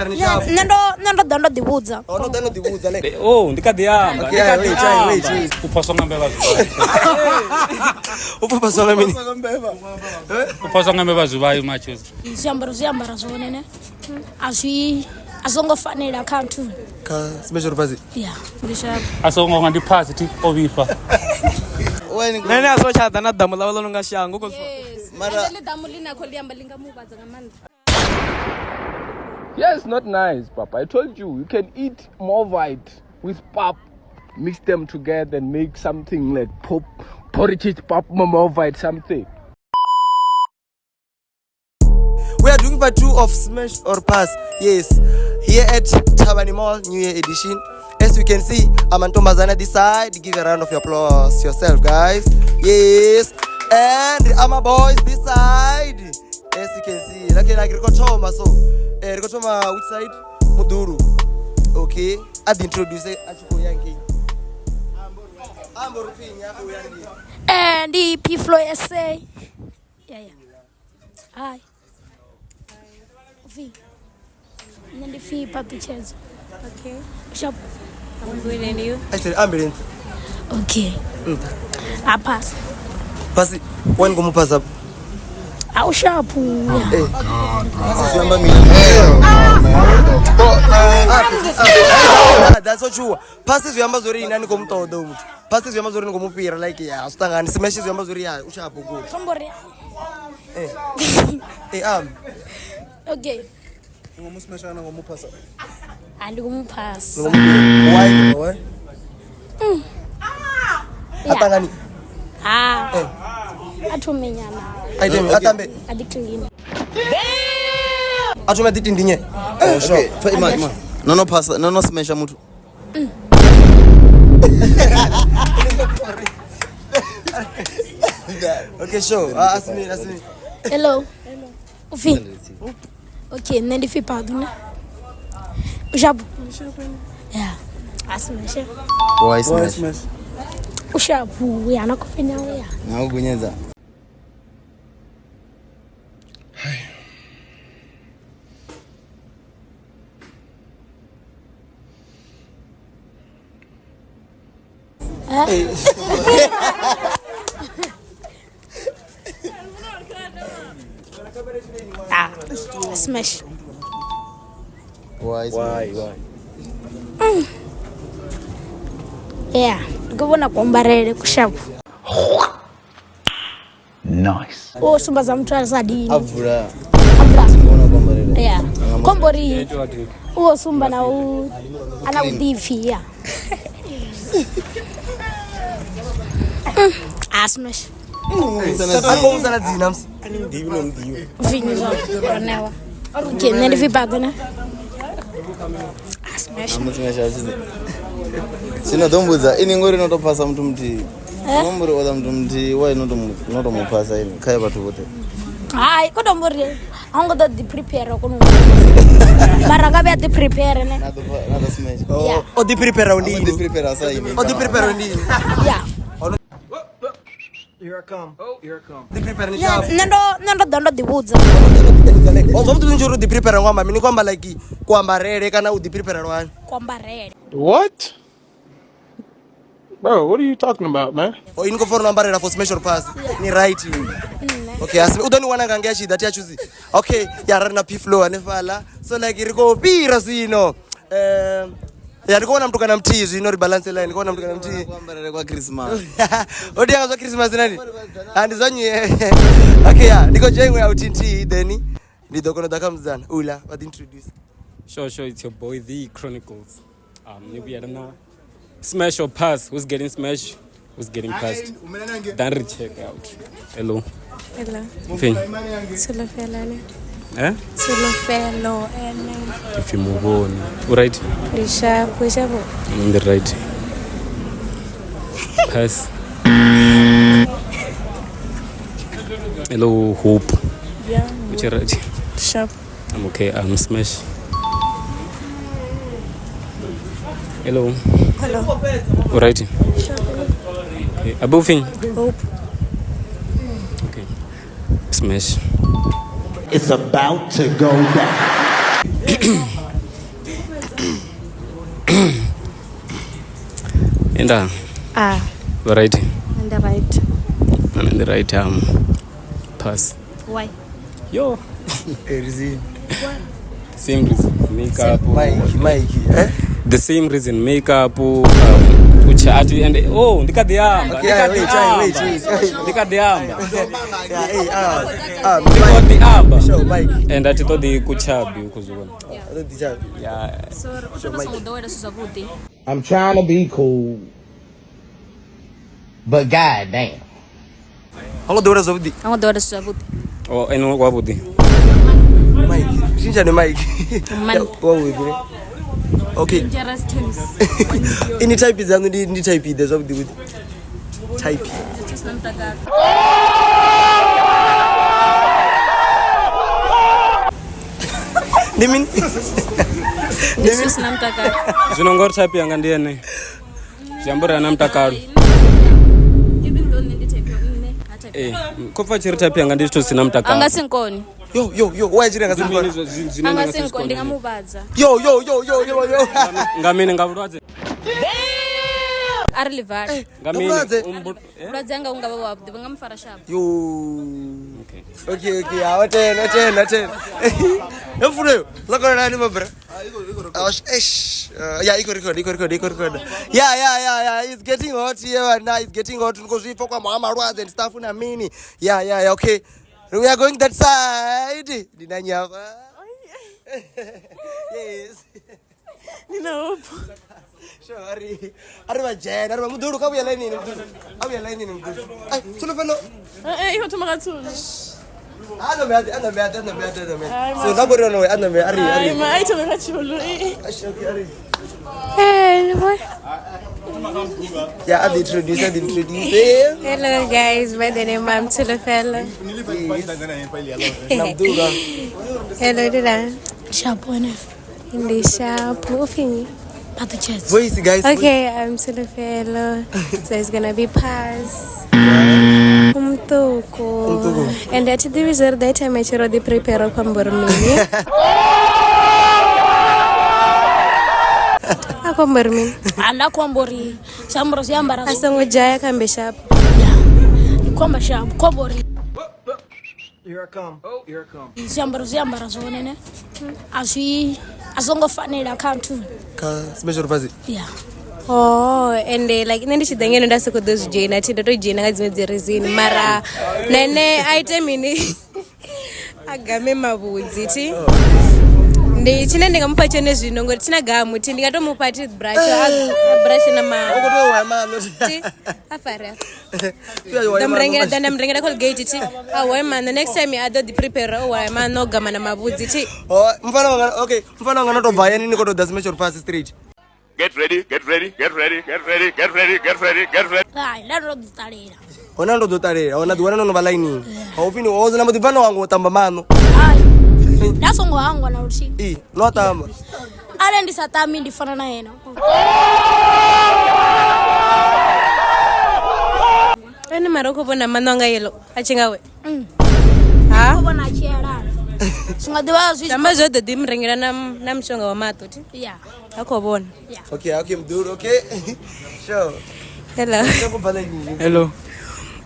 prepare ni sharp. Nṋe ndo ḓa ndo ḓi vhudza. O no ḓa no ḓi vhudza like. Oh, ndi kha ḓi amba. Okay, Ndi kha ḓi wait, wait, amba. wait. U phoswa nga mbevha zwivhayi. U phoswa nga mini? U phoswa nga mbevha zwivhayi matches. Zwiambaro zwi ambara zwone ne. A zwi a songo fanela kha nthu. Kha smash or pass. Yeah. Ndi sharp. A songo nga ndi pass thi o vhifha. Nene a so tsha ḓa na ḓamu ḽawe ḽo no nga shango khou Mara ḽi ḓamu ḽine a khou ḽi amba ḽi nga muhuvhadza nga maanḓa. Yes, not nice, Papa. I told you, you can eat Morvite with pap. Mix them together and make something like pop, porridge, pap, Morvite, something. We are doing part 2 of Smash or Pass. Yes, here at Thavhani Mall, New Year edition. As you can see, Amantombazana this side. Give a round of applause yourself, guys. Yes, and Ama boys this side. As you can see, like Rikochoma. So, Rikochoma, which side? Muduru. Okay, I'd introduce Achiko Yankee. Ndi P Flow SA. Yeah, yeah. Hi. V. Nṋe ndi pfi Phaṱhutshedzo. Okay. Sharp. I'm good and you? I said ambulance. Okay. A pass. Pass. When go pass up? A u sharp. Yeah. zwi amba mini? Ah, that's so true. Pass zwi amba zwori ina ni khou mu ṱoḓa hoyu muthu. Pass zwi amba zwori ni khou mu fhira like ya zwi ṱangani. Smash zwi amba zwori ya u sharp good. Khombo ri. Eh am. Okay. Ngomu smash kana ngomu phasa. A ndi khou mu pass. Ni khou mu fhira. Why? Why? Yeah. A ṱangani. Ha. Eh. A thomenyana. A ite a tambe. A ḓi clean. A thome ḓi tindinye. Oh sure. Okay, fa ima ima. No no phasa, no no smasha muthu. Okay sure. Ah asmi asmi. Hello. Upfi? Okay, nṋe ndi pfi Phaḓu ne. U sharp. Yeah. A smash. Why smash? U sharp ya na khofheni yawe ya. Na u gunyedza. Ah, smash. Why smash? Why? Yeah, ndi khou vhona kuambarele ku sharp. Nice. O sumbedza muthu a sa dini. A bvula. A bvula. Vhona kuambarele. Yeah. Khombo ri u khou sumba na u ana vhuḓipfi ya. A smash. A khou musana dzina musi. Vinyi zwa Ronewa. Okay, nṋe ndi pfi Phaḓu ne. A smash. Amu smash a Zwino ḓo mbudza ini ngori no to phasa muthu muthihi. No mburi ola muthu muthihi why no to no to mu phasa ini kha vhathu vhoṱhe. Hai, ko tombo ri a ngo ḓo ḓi prepare kono. Mara nga vhuya ḓi prepare ne. Na ḓo na ḓo smash. Yeah. O ḓi prepare ndi Ḓi ini. prepare sa ini. O ḓi prepare ndi ini. Yeah. Here I come. Oh, here I come. Ḓi prepare ni sharp. Nṋe ndo ḓa ndo ḓi vhudza. O zwa muthu uri u ḓi prepare ngo amba mini ko amba like kuambarele kana u ḓi prepare lwani. Kuambarele. What? Bro, what are you talking about, man? O ini ko for no ambarela for smash or pass. Ni right. Okay, asi u ḓo ni wana nga ngea tshi ḓa thi a choose. Okay, ya ra ri na P flow hanefhaḽa. So like ri khou fhira zwino. Ya ndi khou vhona muthu kana muthihi zwino ri balance line, ndi khou vhona muthu kana muthihi. Kuambarele kwa Christmas. O tea nga zwa Christmas nani? Ah ndi zwa nnyi. Okay ya, ndi khou dzhia iṅwe ya u thinthihi then ndi ḓo kona u ḓa kha musidzana uḽa vha ḓi introduce. Sure, sure, it's your boy The Chronicles. We are now smash or pass. Who's getting smashed? Who's getting passed? Then re check out. Hello. Hello. Finn. Tsholofelo ene. Eh? Tsholofelo ene. If you move on. All right. Ndi sharp, u sharp. In the right. Pass. Hello, Hope. Yeah. Which right? Sharp. I'm okay. I'm smash. Hello. Hello. All right. Okay. Above. Hope. Okay. Smash. It's about to go down. Inda. Ah. Right. On the right. I'm in the right pass. Why? Yo. Reason. Same reason. Makeup. Mike, eh? The same reason makeup uchati and oh ndikadhiamba. Ndikadhiamba. Ndikadhiamba. Show Mike. And ati todi kuchabi ukuzubona. Yeah. Sorry, utoba zwavhuḓi. I'm trying to be cool. But goddamn. Hello dora zwavhuḓi. Ango dora zwavhuḓi. Oh, eno kwavhuḓi. Mike, chinja ne Mike. Kwavhuḓi. Okay. Dangerous terms. Ini type dzanu ndi type ide zwavhuḓi vhuḓi. Type. Ndi mini? Ndi sina mutakalo. Zwino ngori type yanga ndi ene. Zwi amba uri ana mutakalo. Even though ndi type nne, ha type. Eh, khopfa tshiri type yanga ndi zwithu sina mutakalo. Anga sinkoni. Yo yo yo, wa tshiri anga sinkoni. Anga sinkoni ndi nga muvhadza. Yo yo yo yo yo yo. Nga mini nga vhulwadze? Ari livali. Nga mini? Vhulwadze anga unga vha wavhuḓi vha nga mufara sharp. Yo. Okay. Okay, ah, ten. Mfuno, lokona nani mabra? Yeah, iko record. Yeah. It's getting hot here now. It's getting hot. Because we kwa malwadze and stuff na mini. Yeah, okay. We are going that side. Dinanyava. Yes. Nina hope. Sure, ari vajena, ari muduru ka vuya line muduru. Avuya line muduru. Ai, tsholofelo. Eh, iho thoma ka tsolo. Ano me. So na gore no ano me ari. Ai, ma ai thoma ka tsolo. Okay, ari. Hello. Yeah, I'll introduce. Hello guys, my name is Tsholofelo. Hello, Dila. Sharp one. Ndi sharp. Ufini. Voice guys. Okay, I'm Tsholofelo. So it's gonna be pass. Umtuku. And at the result that time I chero di prepare kwa mbormini. Akwa mbormini. Anda kwa mbori. Sambro siambara. Asongo jaya kambe sharp. Yeah. Kwamba sharp kwa mbori. Here I come. Oh, here I come. Siambaro siambara zone ne. Aswi asongo fanela kantu. Ka special pass. Yeah. Oh, and like nende chidangeno ndasiko those jena tinda to jena nga dzimwe dzirezini mara nene aite mini agame mavhudzi ti ndi chine ndingamupa chone zvino ngori tina gamu ti ndingatomupa ti brush brush na ma ti afare ndamurengera Colgate ti awe man the next time I do the prepare owe man no gama na mavhudzi ti oh mfana wanga okay mfana wanga notobva yani niko to the special pass street. Get ready, get ready, get ready, get ready, get ready, get ready, get ready. Ai, ndaro dzotarira. Ona ndo dzotarira, ona diwana no ba line. Haufini ozo na mudivano wangu otamba mano. Ai. Ndasongo wangu na uchi. Eh, no tamba. Ale ndisatami ndifana na yena. Ene maroko bona mano anga yelo, achingawe. Ha? Bona chiera. Singa diwa zwi. Tamba zwo ḓo ḓi murengela na mushonga wa maṱo ti. Yeah. Akho bona. Yeah. Okay, mduru, okay. Sure. Hello. Hello.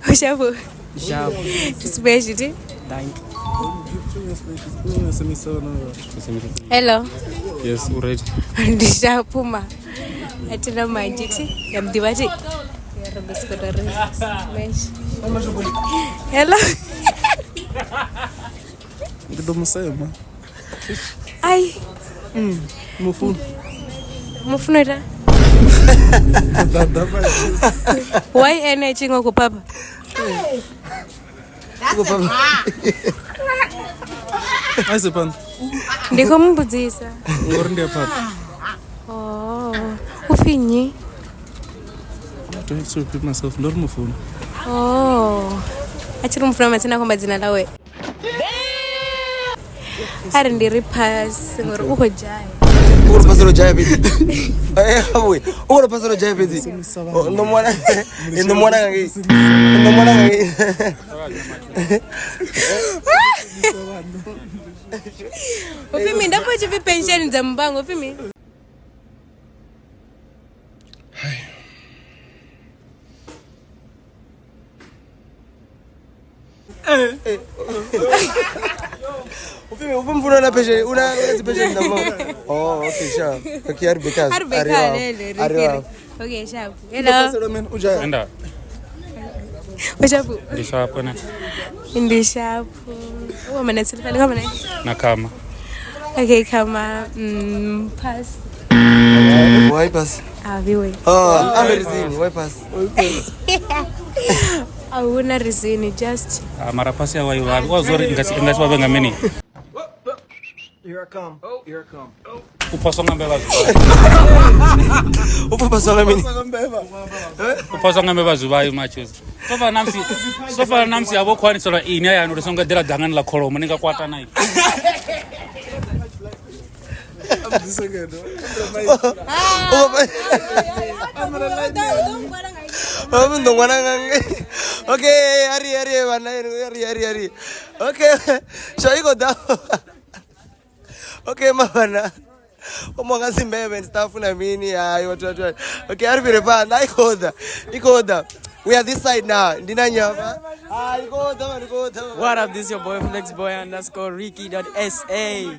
Ushabu. Shabu. Specialty. Thank you. Hello. Yes, alright. Ndi shapuma. Atina majiti ya mdiwati. Hello. Ngidomusema. Ai. Mufuna. Mufuna ita. Why ene chingo kupapa? That's a pan. Ndiko mbudzisa. Ngori ndi papa. Oh, ufinyi. I don't have to repeat myself. Ndori mufuna. Oh. Achiri mufuna matsina komba dzina lawe. Ari ndiri pass ngori uko jaya. Ukuri pasoro jaya bezi. Eh, abuwe. Ukuri pasoro jaya bezi. No mwana. No mwana ngangi. No mwana ngangi. Ufimi ndapo chipi pension dza mbango ufimi. Hai. Upfi upfi mfuna na passion una una passion na mo. Oh, okay, sure. Okay, ari because. Ari bekhalele, Ari. Okay, sharp. Hello. Enda. Ushapu. Ndishapo ne. Ndishapu. Uwa mana silifale kama na. Nakama. Okay, kama pass. Why pass? Aviwe. Oh, ambe rizini, why pass? Awuna reason just Mara pasi ya wayi wabi. Wazori ngasi ngasi wabe ngamini. Here I come. Oh, here I come. Uphoswa ngambeba zubayi. Uphoswa ngamini? Uphoswa ngambeba zubayi machuzi. Sofa namsi sofa namsi abo khwaniselwa ini ayani uri songa dira dangani la kholomo ninga kwata nayi. Okay, ari ari bana ari ari ari. Okay, so you go down. Okay, mabana. Omonga zimbebe and stuff na mini hayi watu watu. Okay, ari vile panda ikoda. Ikoda. We are this side now. Ndina nyama. Ah, ikoda man, ikoda. What up, this is your boy flexboy underscore ricky.sa.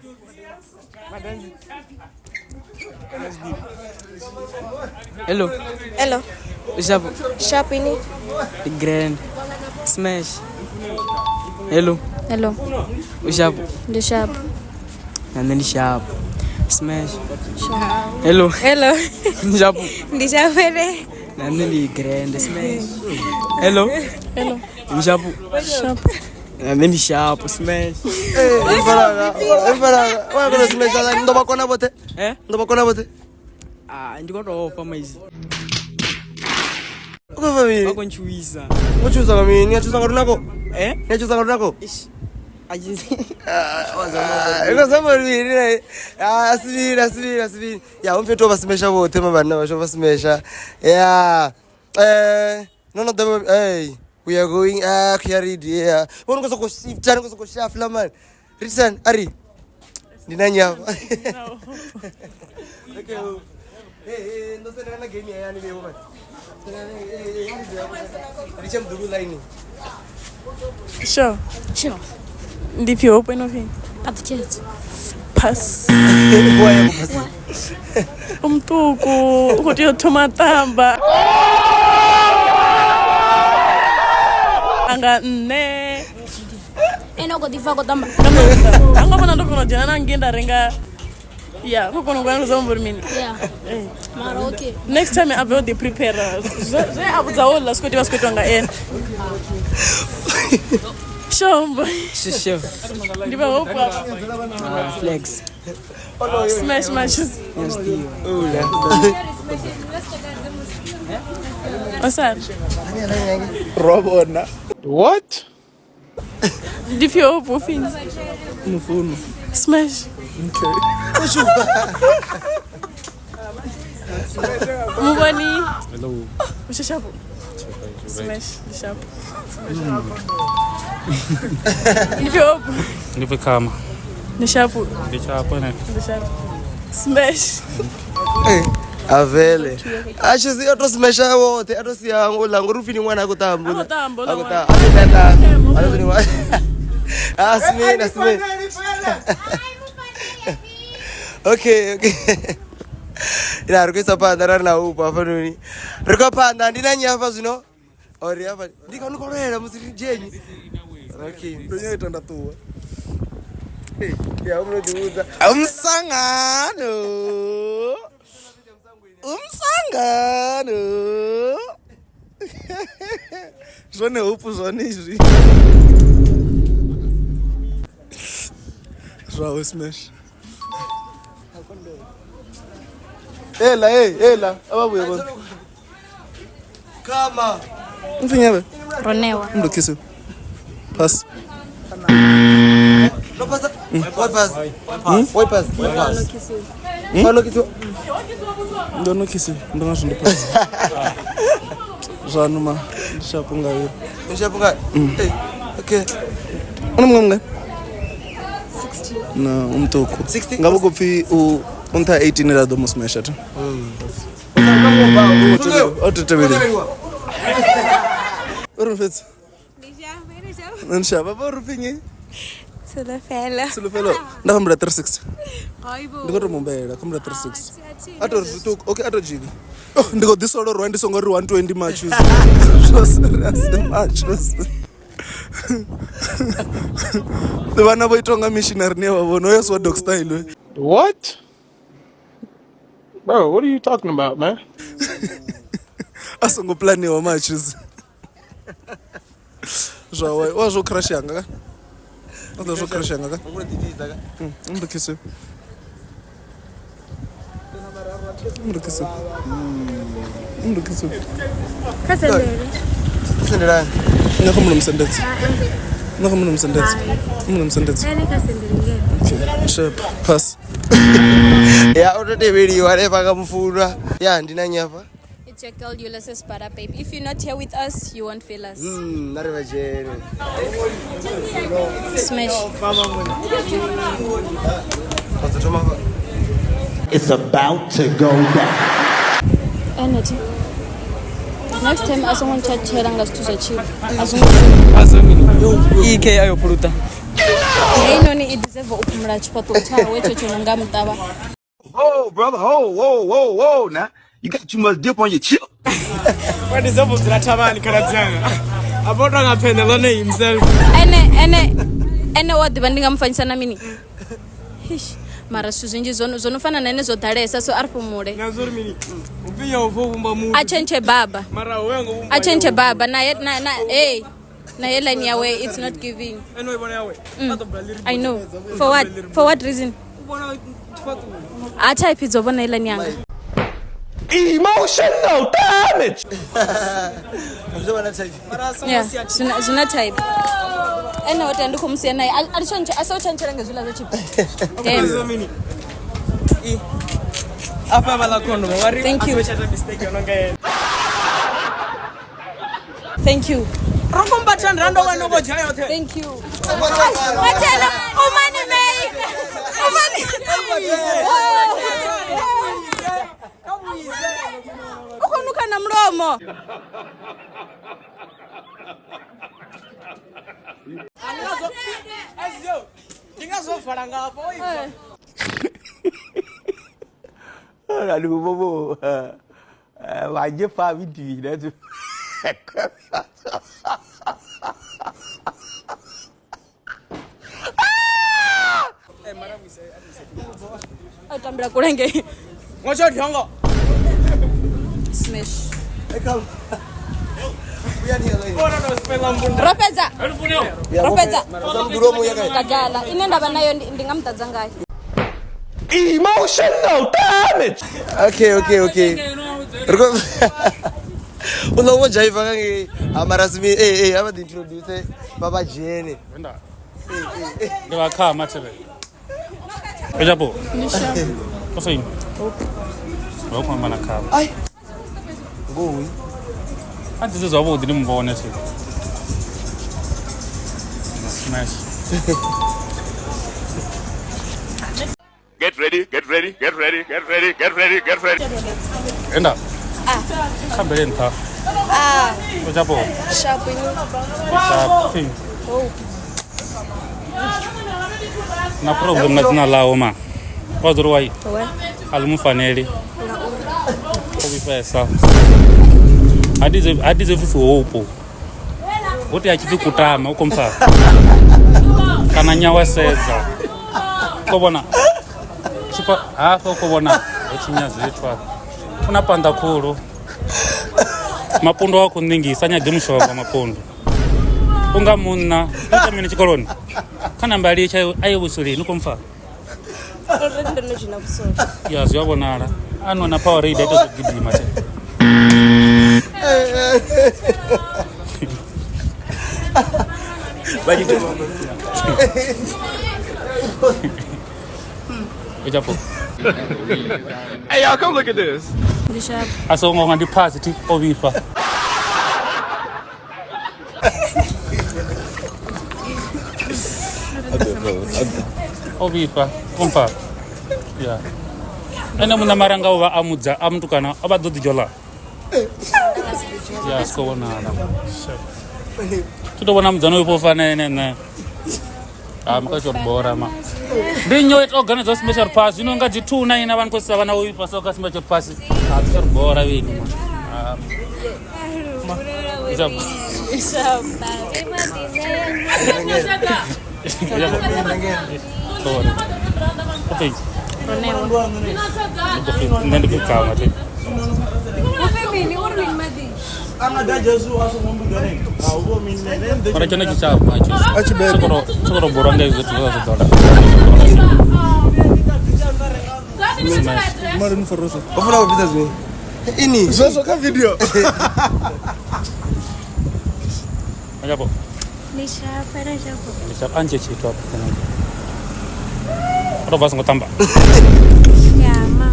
Hello. Hello. Ushapu. Sharp ini. The grand. Smash. Hello. Hello. Ushapu. Ndi sharp. And then sharp. Smash. Hello. Hello. Ushapu. Ndi sharp ene. And then the grand smash. Hello. Hello. Ushapu. Sharp. And then sharp smash. Eh, ifaraga. Ifaraga. Wa kono smash ala ndo bakona bote. Eh? Ndo bakona bote. Ah, ndiko to maizi. Uko family. Wako nchuisa. Uchuza mimi, niachuza ngarunako. Eh? Niachuza ngarunako. Ish. Ikosamoriviri asiviri asiviri asiviri ya umfethu obasimesha bote mabana basho basimesha yeah no no the hey we are going carried yeah bona ngoso ko shift ngoso ko shafla man Richard ari ndinanyapa okay hey hey ndo sena na game yani bebo man Richard mduru line Sure. Sure. Ndiphi open of him? Patshetso. Pass. Why pass? Umtuku u khou tea u thoma tamba. Anga nne. Ene o khou ḓi pfa khou tamba. Anga vhona ndo kona u dzhena na ngei nda renga. Yeah, khou kona u vhona zwa uri mini. Yeah. Mara okay. Next time a bve o ḓi prepare. Zwe a vhudza houḽa zwi khou tea u vha zwi khou itiwa nga ene. Shombo. Shisho. Ndi vha hope apa. Flex. Smash matches. Yes, dear. Osar. Robona. What? Ndiphi hope ufini? Mufuno. Smash. Okay. Mubani. Hello. Ushashapo. Smash ndishapo. Ndiphi hope. Ndiphi kama. Ndishapo. Ndishapo ne. Ndishapo. Smash. Avele. Ashe ato smesha wote ato siya ngola ngori ufini mwana akutamba. Akutamba Akutamba. Akutamba. Akutamba. Mwana. Ah smene smene. Okay, okay. Ila ri kuisa phanḓa ra ri na upo hafhanoni. Ri khou phanḓa ndi na nnyi hafha zwino? Ori hafha ndi khou lwela musi ri dzhenyi. Okay. Ndo nyaga ita nda ṱuwa. Ya uno ḓivhudza. Umsangano. Umsangano. Zwone hope zwone izwi. Zwawe smash. Ela, hey, ela, ababuye bona. Kama. Mfinyebe. Ronewa. Mdokisi. Pass. No pass. What pass? What pass? What pass? No kiss. Ndo no kiss. Ndo ngazwo ndo pass. Zwanu ma ndishapo ngayo. Ndishapo ngayo. Hey, okay. Una mngwe? 60. No, umtuku. 60. Ngabo kupfi u untha 18 ra do musmasha ta. Otetebele. Uri mfetsi. Nshaba vho ri pfi nnyi? Tsholofelo. Tsholofelo. Nda humbula 360. Haibo. Ndi khou tou muhumbela, khou humbela 360. A to ri zwiṱuku. Okay, a to dzhini. Oh, ndi khou ḓi sola uri ndi songo ri 120 matches. Zwo serious matches. Vhana vho itwa nga missionary ni a vha vhona. Hoyo si wa dog style. We. What? Bro, what are you talking about, man? A songo planiwa matches. Zwa wa zwo crush yanga ka. A zwo crush yanga ka. Ndo kise. Ndo kise. Ndo kise. Kha sendele. Sendelani. Nṋe kho muno musendedzi. Nṋe kho muno musendedzi. Muno musendedzi. Ene kha sendele ngeno. Okay. Shape. Pass. Ya o to tevheliwa hanefha nga mufunwa. Ya ndi na nnyi hafha? It's your girl Ulysses Bada babe. If you're not here with us, you won't feel us. Na ri vha dzhene. Smash. Vha ḓo thoma hafha. It's about to go down. Energy. Next time a songo ntshatshela nga zwithu zwa cheap. A songo EK ayo puluta. Heinoni i deserve u phumula tshifhaṱuwo tshawe tsho tsho no nga muṱavha. Oh, brother, oh, whoa, whoa, whoa, now. You got too much dip on your chip. Wa deserve u dzula thavhani khaladzi anga. A vho tonga phene ḽone himself. Ene ene ene wa ḓivha ndi nga mu fanyisa na mini? Hish. Mara zwithu zwinzhi zwo no fana na ene zwo ḓalesa so a ri fhumule. Na zwo ri mini? U pfi ya u pfo vhumba muthu. A tshentshe baba. Mara hoyo ngo vhumba. A tshentshe baba na na na hey. Na headline yawe it's not giving. Ene o i vhona yawe. A ḓo bula ḽiri. I know. For what? For what reason? U vhona tshifhaṱuwo. A type dzo vhona headline yanga. Emotional damage. Zwo vha na type. Yeah, zwina type. Ene o tea ndi khou musia naye. A ri tshentshe, a sa u tshentshela nga zwiḽa zwa chip. Damn. Mini? I. Afha vha ḽa condom wa ri Thank you. a songo tsha ita mistake yo no nga ene. Thank you. Ro komba 10 rand wa no vho dzhia yoṱhe. Thank you. Watela umani mei. Umani. U khou nukha na mulomo. Ndi ngazwo vala nga hafha o ibva. Alubobo. Wanye fa video na. A tambela kule ngei. Ngotsho dyongo. Smash. Ro fhedza. Ro fhedza. Kadala ine nda vha nayo ndi nga muṱadza ngayo. Emotional damage. Okay, okay, okay. U ḽa vho dzhaiva nga ngei amara simi eh a vha ḓi introduce vha vha dzhene. Ndi vha kha mathebe. Ejapo. O fini. Vha khou amba na khavho. Ai. Ngowi. A dzi zwavhuḓi ni mu vhone thi. Smash. Get ready, get ready, get ready, get ready, get ready, get ready. Enda. Khambele nṱha. Ah. Ejapo. Sharp. Sharp. Fini. Na problem na dzina ḽawo ma. Wa ḓo ri wai. A ḽi mu faneli. O vhifhesa. A deserve pfi hope. Ho tea tshi pfi kutama u khompfa. Kana nyawa sedza. Ko vhona. Tshifha hafha ko vhona ho tshinya zwithu afha. Una panda khulu. Mapundu a khou ningisa nyagi mushonga mapundu. Unga munna, ita mini tshikoloni. Kha namba litsha aye vhusulini u khompfa. Already ndo no dzhena vhusole. Ya zwi a vhonala. A nwa na Powerade a ita zwo gidima tshe. Ejapo. Hey, y'all, come look at this. Ndi sharp. A songo nga ndi phasi thi o vhifha. O vhifha, kompfa. Ya. Ene muṋe mara nga u vha a mudza a mutukana a vha ḓo ḓi dzhola. Ya siko vhonala. Sharp. Thi to vhona mudzana uyu fana ene nṋe. Ha mukasho ri bora ma. Ndi nnyi o ita organize smash or pass zwino nga dzi 2 na ina vha ni khou sa vhana uyu pasa ka smash or pass. Ha thi ri bora vhini ma. Sorry. Okay. Nṋe ndi khou thi. Mara tshone tshi tshavho a tshi tshi borwa nga hezwo zwithu zwa zwo ḓola. Mara ni forosa. O funa u bvisa zwiṅwe. Ini. Zwezwo kha video. Ajapo. Ndi shapa na shapo. Ndi shapa anje tshithu afho. O tou bva a songo tamba. Ya ma.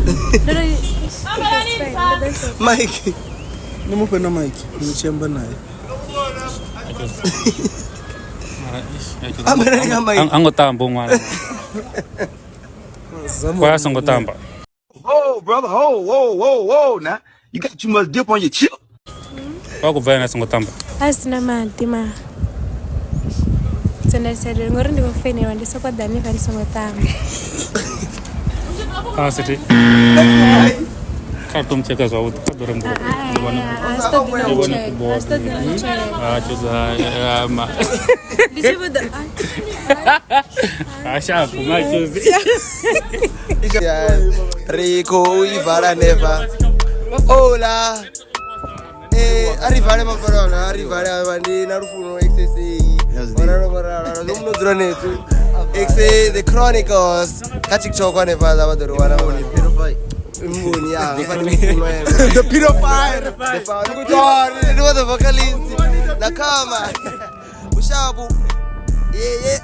Mike. Ni mufhe na Mike, ni tshi amba naye. A ngo tamba ṅwana. Kwa a songo tamba. Whoa, brother, whoa, whoa, whoa, whoa, now. You got too much dip on your chip. Wa khou bva ene a songo tamba. A si na maḓi ma. So nda decided ngori ndi khou fenelwa ndi soko ḓa hanefha ndi songo tamba. Ah, sithi. Kha ri to mutsheka zwavhuḓi kha ḓo ri mbulo. Ndi vhone ndi vhone kubora. Ah, tshoza ma. Ndi tshi vho ḓa. Ah, shapu ma tshozi. Ri khou i vala hanefha. Ola. A ri vale mafalana, a ri vale avha ndi na Lufuno XSA. Moralo moralo, ndo muno dzula nethu. XA The Chronicles kha TikTok hanefhaḽa vha ḓo ri wana hone. Mboni ya, hafha ndi Lufuno ene. The pedophile. The founder, ndi the vocalist. Na kama. Ushabu. Yeah yeah.